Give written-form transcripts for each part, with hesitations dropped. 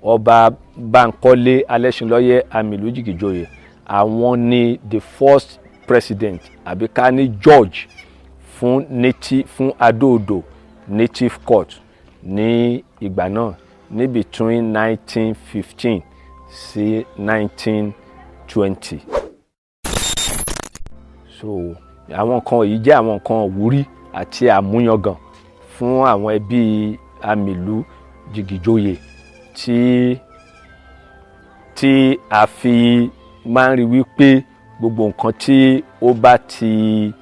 Ọba Bánkọ́lé Alẹ́ṣinlọ́yẹ́ Amìlú-Jìgìjòyè, àwọn ni the first president, àbí ká ní judge, fún native, fún Adó-Odò Native Court ní ìgbà náà, ní between 1915 sí 1920. So àwọn nǹkan yìí jẹ́ àwọn nǹkan ìwúrí àti àmúyangàn fún àwọn ẹbí Amìlú Jìgìjòyè tí a fi máa ń rí wípé gbogbo nǹkan tí ó bá ti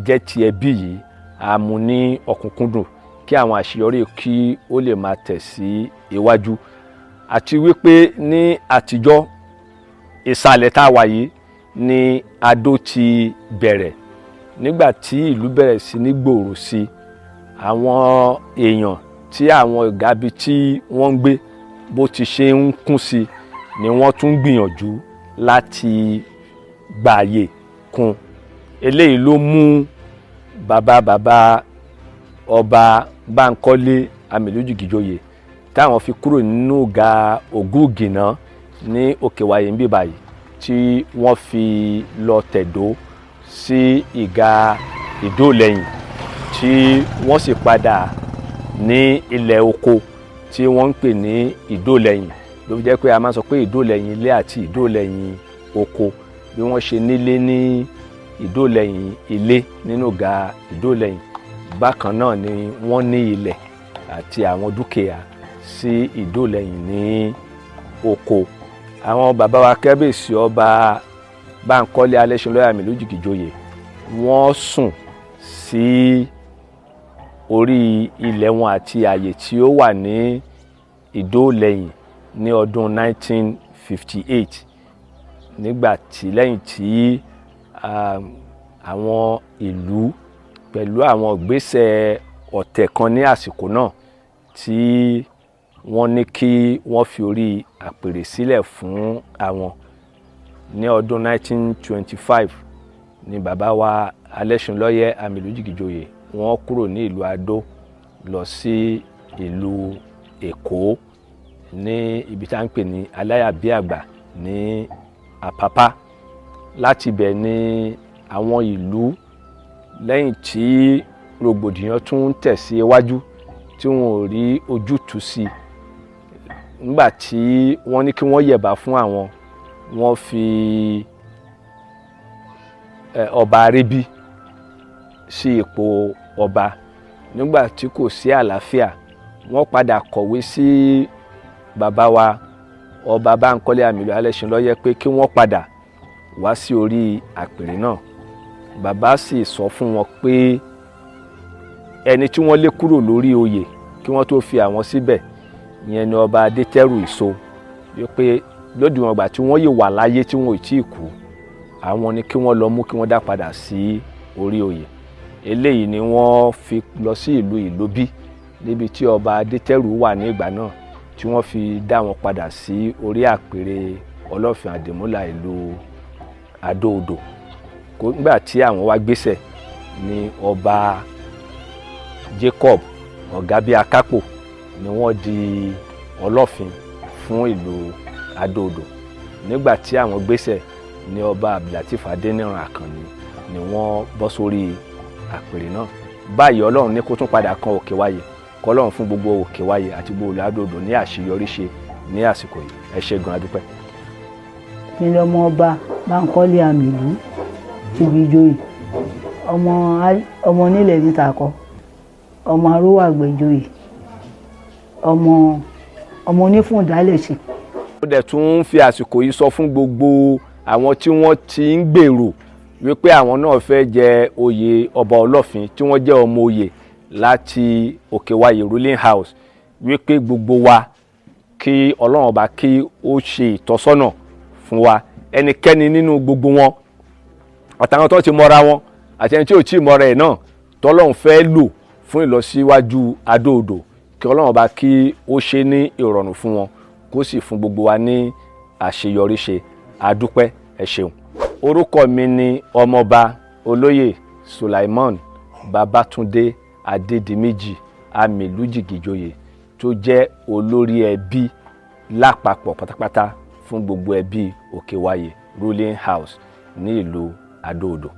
jẹ́ ti ẹbí yìí, a mú ní ọ̀kúnkúndùn kí àwọn àṣeyọrí kí ó lè máa tẹ̀ sí iwájú. Àti wípé ní àtijọ́, ìsàlẹ̀ tá a wà yìí ni Adó ti bẹ̀rẹ̀. Nígbà tí ìlú bẹ̀rẹ̀ sí ní gbòòrò sí, àwọn èèyàn tí àwọn ìgàbí tí wọ́n ń gbé bó ti ṣe ń kún sí ni wọ́n tún gbìyànjú láti gbààyè kún. Eléyìí ló mú bàbá bàbá Ọba Bánkọ́lé Amìlú-Jìgìjòyè táwọn fi kúrò nínú ìgà Ògúngìnà ní Òkè-Wàyè níbí báyìí, tí wọ́n fi lọ tẹ̀dó sí ìgà Ìdólẹ́yìn, tí wọ́n sì padà ní ilẹ̀ oko tí wọ́n ń pè ní Ìdólẹ́yìn. Ló fi jẹ́ pé a máa sọ pé Ìdólẹ́yìn ilé àti Ìdólẹ́yìn oko. Bí wọ́n ṣe nílé ní Ìdólẹ́yìn ilé nínú ìgà Ìdólẹ́yìn, bákan náà ni wọ́n ní ilẹ̀ àti àwọn dúkìá sí Ìdólẹ́yìn ní oko. Àwọn bàbá wa Kábíyèsí Ọba Bánkọ́lé Alẹ́ṣinlọ́yẹ́ Amìlú-Jìgìjòyè, wọ́n sùn sí orí ilẹ̀ wọn àti ààyè tí ó wà ní Ìdólẹ́yìn ní ọdún 1958, nígbà tí lẹ́yìn tí àwọn ìlú pẹ̀lú àwọn ìgbésẹ̀ ọ̀tẹ̀ kan ní àsìkò náà tí wọ́n ní kí wọ́n fi orí àpèrè sílẹ̀ fún àwọn. Ní ọdún 1925 ni bàbá wa Alẹ́ṣinlọ́yẹ́ Amìlú-Jìgìjòyè wọ́n kúrò ní ìlú Adó lọ sí ìlú Èkó, ní ibi tí a ń pè ní Aláyàbíàgbà ní Àpápá. Láti ibẹ̀ ni àwọn ìlú, lẹ́yìn tí rògbòdìyàn tún ń tẹ̀ sí iwájú tí wọn ò rí ojútùú sí, nígbà tí wọ́n ní kí wọ́n yẹ̀bá fún àwọn, wọ́n fi Ọba Arébí sí ipò ọba. Nígbà tí kò sí àlàáfíà, wọ́n padà kọ̀wé sí bàbá wa Ọba Bánkọ́lé Amìlú Alẹ́ṣinlọ́yẹ́ pé kí wọ́n padà wá sí orí àpèrè náà. Bàbá sì sọ fún wọn pé ẹni tí wọ́n lé kúrò lórí oyè kí wọ́n tó fi àwọn síbẹ̀, ìyẹn ni Ọba Adétẹ́rù Ìso, wípé lódiwọ̀n ìgbà tí wọ́n yìí wà láyé, tí wọn ò tí ì kú, àwọn ni kí wọ́n lọ mú kí wọ́n dá padà sí orí oyè. Eléyìí ni wọ́n fi lọ sí ìlú Ìlóbí, níbi tí Ọba Adétẹ́rù wà ní ìgbà náà, tí wọ́n fi dá wọn padà sí orí àpèrè Ọlọ́fin Àdìmúlà ìlú Adó-Odò. Nígbà tí àwọn wá gbéṣẹ̀ ni Ọba Jacob Ọ̀gábíakápò ni wọ́n di Ọlọ́fin fún ìlú Adó-Odò. Nígbà tí àwọn gbéṣẹ̀ ni Ọba Abdulateef Adéníran Àkànní ni wọ́n bọ́ sórí àpèrè náà. Báyìí, Ọlọ́run ní kó tún padà kan Òkè Wáyé, kọ́lọ́run fún gbogbo Òkè Wáyé àti gbogbo ìlú Adó-Odò ní àṣeyọrí ṣe ní àsìkò yìí. Ẹ ṣé gan, adúpẹ́. Mi lọmọ Ọba Bánkọ́lé Amìlú Jìgìjòyè, ọmọ ọmọ onílẹ̀ nítakọ, ọmọ arówàgbẹ̀jòyè, ọmọ ọmọ onífúndálẹ̀ ṣe. Ó dẹ̀ tún ń fi àsìkò yìí sọ fún gbogbo àwọn tí wọ́n ti ń gbèrò wípé àwọn náà fẹ́ jẹ oyè ọba Ọlọ́fin, tí wọ́n jẹ́ ọmọ oyè láti Òkèwáyé ruling house, wípé gbogbo wa, kí Ọlọ́run Ọba kí ó ṣe ìtọ́sọ́nà fún wa. Ẹnikẹ́ni nínú gbogbo wọn, àtàwọn tó ti mọ́ra wọn àti ẹni tí ò tí ì mọ́ra ẹ̀ náà, tọ́lọ́run fẹ́ lò fún ìlọsíwájú Adó-Odò, kí Ọlọ́run Ọba kí ó ṣe ní ìrọ̀rùn fún wọn, kó sì fún gbogbo wa ní àṣeyọrí ṣe. Àdúpẹ́, ẹ ṣeun. Orúkọ mi ni Ọmọọba Olóyè Sulaimon Babatunde Adédìméjì Amìlújìgìjòyè, tó jẹ́ olórí ẹbí. Lápapọ̀ pátápátá, fún gbogbo ẹbí Òkèwàyè ruling house ní ìlú Adó-Odò.